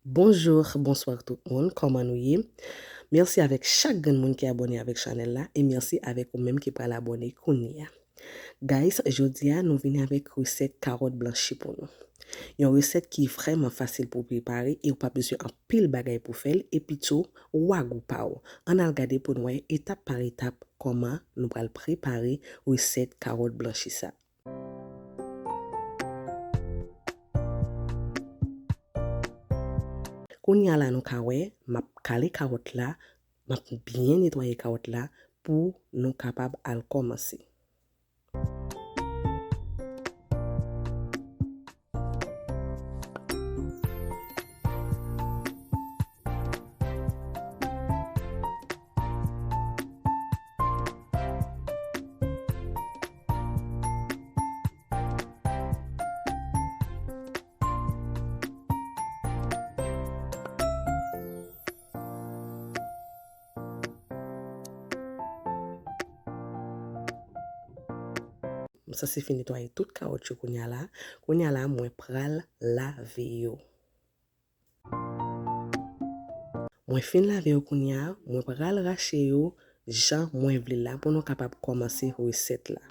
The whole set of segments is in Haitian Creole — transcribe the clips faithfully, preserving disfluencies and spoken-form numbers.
Bonjou, bonswa tout moun, kòman nou ye? Mèsi avèk chak grenn moun ki abòne avèk chanèl la, e mèsi avèk ou menm ki pral abòne kounye a. Guys, jodi a nou vini avèk resèt kawòt blanchi pou nou. Yon resèt ki vrèman fasil pou prepare e ou pa bezwen anpil bagay pou fè l, epi tou, w a gou pa w. Ann al gade pou n wè etap pa etap kòman nou pral prepare resèt kawòt blanchi sa. Kounye a la nou ka wè, m ap kale kawòt la, m ap byen netwaye kawòt la pou nou kapab al kòmanse. M sanse fin netwaye tout kawòt yo kounye a la. Kounye a la, mwen pral lave yo. Mwen fin lave yo kounye a, mwen pral rache yo jan mwen vle la pou nou kapab kòmanse resèt la.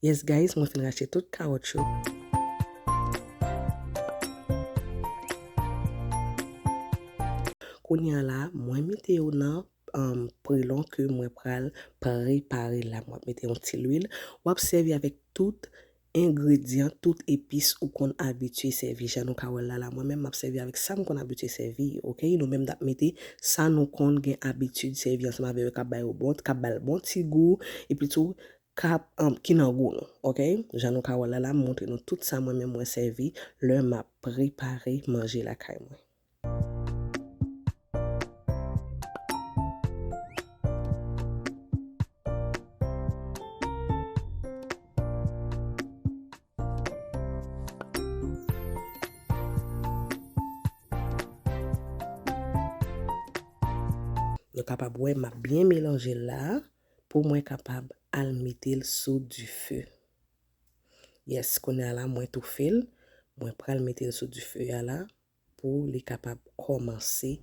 Yes guys, mwen fin rache tout kawòt yo. Kounye a la, mwen mete yo nan, um, prelon ke mwen pral prepare la. Mwen mete yon ti lwil. W ap sèvi avèk tout engredyan, tout epis ou konn abitye sèvi. Jan nou ka wè l la, la, mwen menm, m ap sèvi avèk sa m konn abitye sèvi, oke? Nou menm, n ap mete sa nou konn gen abitid sèvi ansanm avè yo, k ap ba yo bon, k ap ba l bon ti gou, epi tou, k ap, um, ki nan gou nou, oke? Jan nou ka wè l la, la, m montre nou tout sa mwen menm mwen sèvi lè m ap prepare manje lakay mwen. Nou kapab wè m ap byen melanje l la pou mwen kapab al mete l sou dife. Yes, kounye a la, mwen toufe l. Mwen pral mete l sou dife a la pou li kapab kòmanse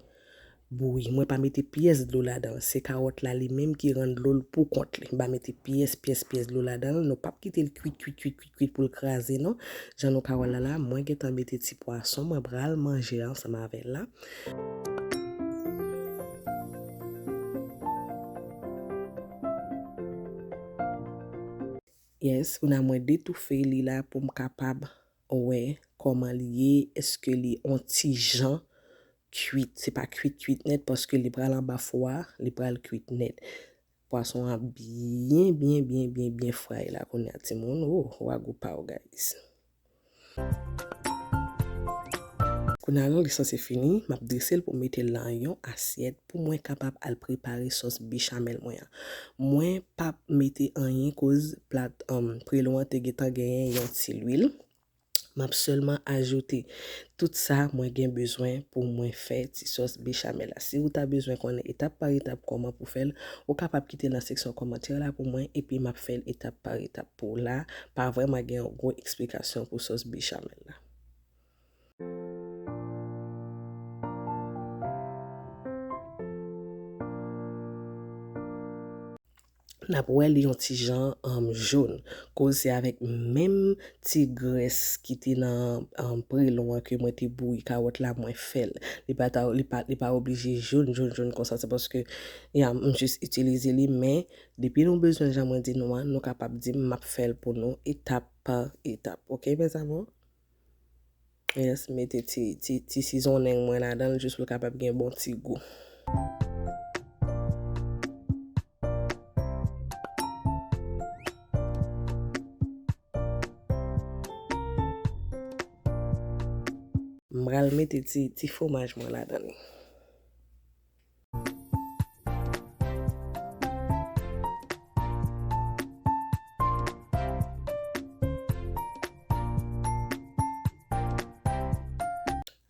bouyi. Mwen pa mete pyès dlo ladan l. Se kawòt la li menm ki rann dlo l pou kont li. M pa mete pyès, pyès, pyès dlo ladan l. Nou p ap kite l kwit, kwit, kwit, kwit, kwit pou l kraze, non. Jan nou ka wè l la, la, mwen gentan mete ti pwason. Mwen pral manje ansanm avè l la. Yes, kounye a mwen detoufe li la pou m kapab wè kòman li ye, èske li on ti jan kwit. Se pa kwit, kwit nèt, paske li pral anba fou a, li pral kwit nèt. Pwason an byen, byen, byen, byen, byen fray la kounye a, timoun. Oh, w a gou pa w, guys. Kounye a la, li sanse fini, m ap drese l pou m mete l nan yon asyèt pou mwen kapab al prepare sòs bechamel mwen an. Mwen p ap mete anyen koz plat, um, prelon an te gentan genyen yon ti lwil. M ap sèlman ajoute tout sa mwen gen bezwen pou mwen fè ti sòs bechamel la. Si ou ta bezwen konnen etap pa etap kòman pou fè l, ou kapab kite l nan seksyon kòmantè la pou mwen, epi m ap fè l etap pa etap pou ou la. Pa vrèman gen yon gwo eksplikasyon pou sòs bechamel la. N ap wè li yon ti jan, um, jòn. Koz se avèk menm ti grès ki te nan, um, prelon an ke mwen te bouyi kawòt la, mwen fè l. Li pa ta, li pa, li pa oblije jòn, jòn, jòn konsa. Se paske, ya, m jis itilize li, men depi nou bezwen, jan mwen di nou an, nou kapab di m, m ap fè l pou nou etap pa etap. Oke, mes amours? Yes, mete ti, ti, ti sizonnen mwen ladan l jis pou l kapab gen bon ti gou. M pral mete ti, ti fwomaj mwen ladan li.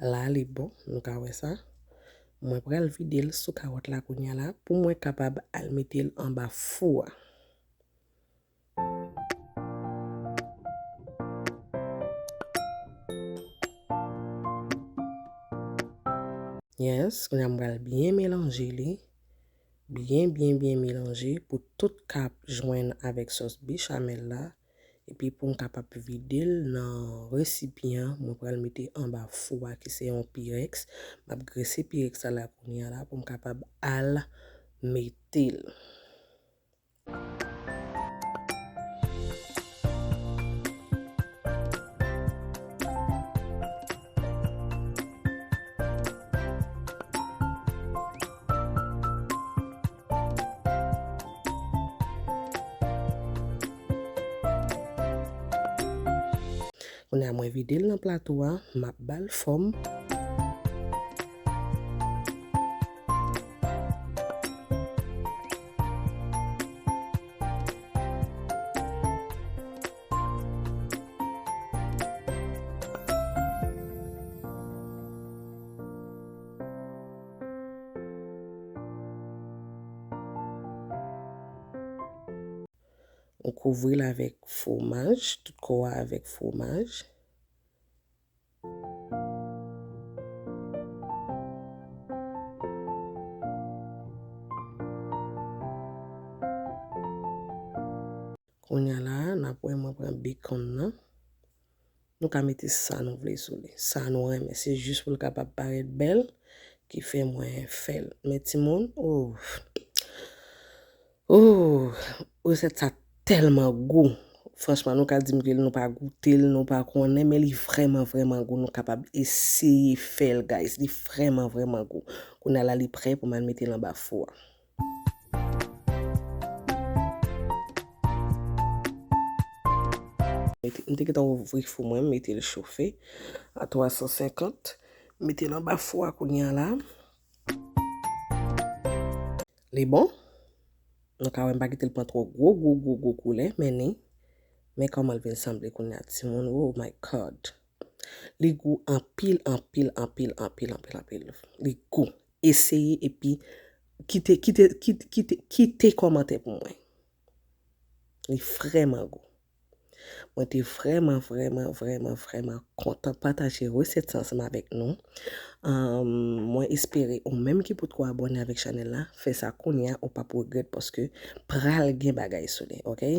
La li bon, nou ka wè sa. Mwen pral vide l sou kawòt la kounye a la pou mwen kapab al mete l anba fou a. Yes, kounye a m pral byen melanje li. Byen, byen, byen melanje pou tout ka jwenn avèk sòs bechamel la. Epi pou m kapab vide l nan resipyan, mwen pral mete anba fou a ki se yon pirèks. M ap grese pirèks la la kounye a la pou m kapab al mete l. Kounye a mwen vide l nan plato a, m ap ba l fòm. Ou kouvri l avèk fwomaj, tout kò a avèk fwomaj. Kounye a la, n ap wè mwen pran bekon nan. Nou ka mete sa nou vle sou li, sa nou renmen. Se jis pou l kapab parèt bèl ki fè mwen fè l. Men timoun, oh, oh, resèt sa tèlman gou. Franchman, nou ka di m ke nou pa goute l, nou pa konnen, men li vrèman, vrèman gou. Nou kapab eseye fè l, guys. Li vrèman, vrèman gou. Kounye a la, li prè pou m al mete l anba fou a. Mete, m te gentan ouvri fou mwen, m mete l chofe a twa san senkant. M mete l anba fou a kounye a la. Li bon. Nou ka wè m pa kite l pran twò gwo, gwo, gwo, gwo koulè, men ni. Men kòman l vin sanble kounye a, timoun. Oh my God. Li gou anpil, anpil, anpil, anpil, anpil, anpil. Li gou. Eseye epi kite, kite, kite, kite, kite kòmantè pou mwen. Li vrèman gou. Mwen te vrèman, vrèman, vrèman, vrèman kontan pataje resèt sa ansanm avèk nou. Ahn, mwen espere ou menm ki potko abòne avèk chanèl la, fè sa kounye a, ou p ap regrèt paske pral gen bagay sou li, oke?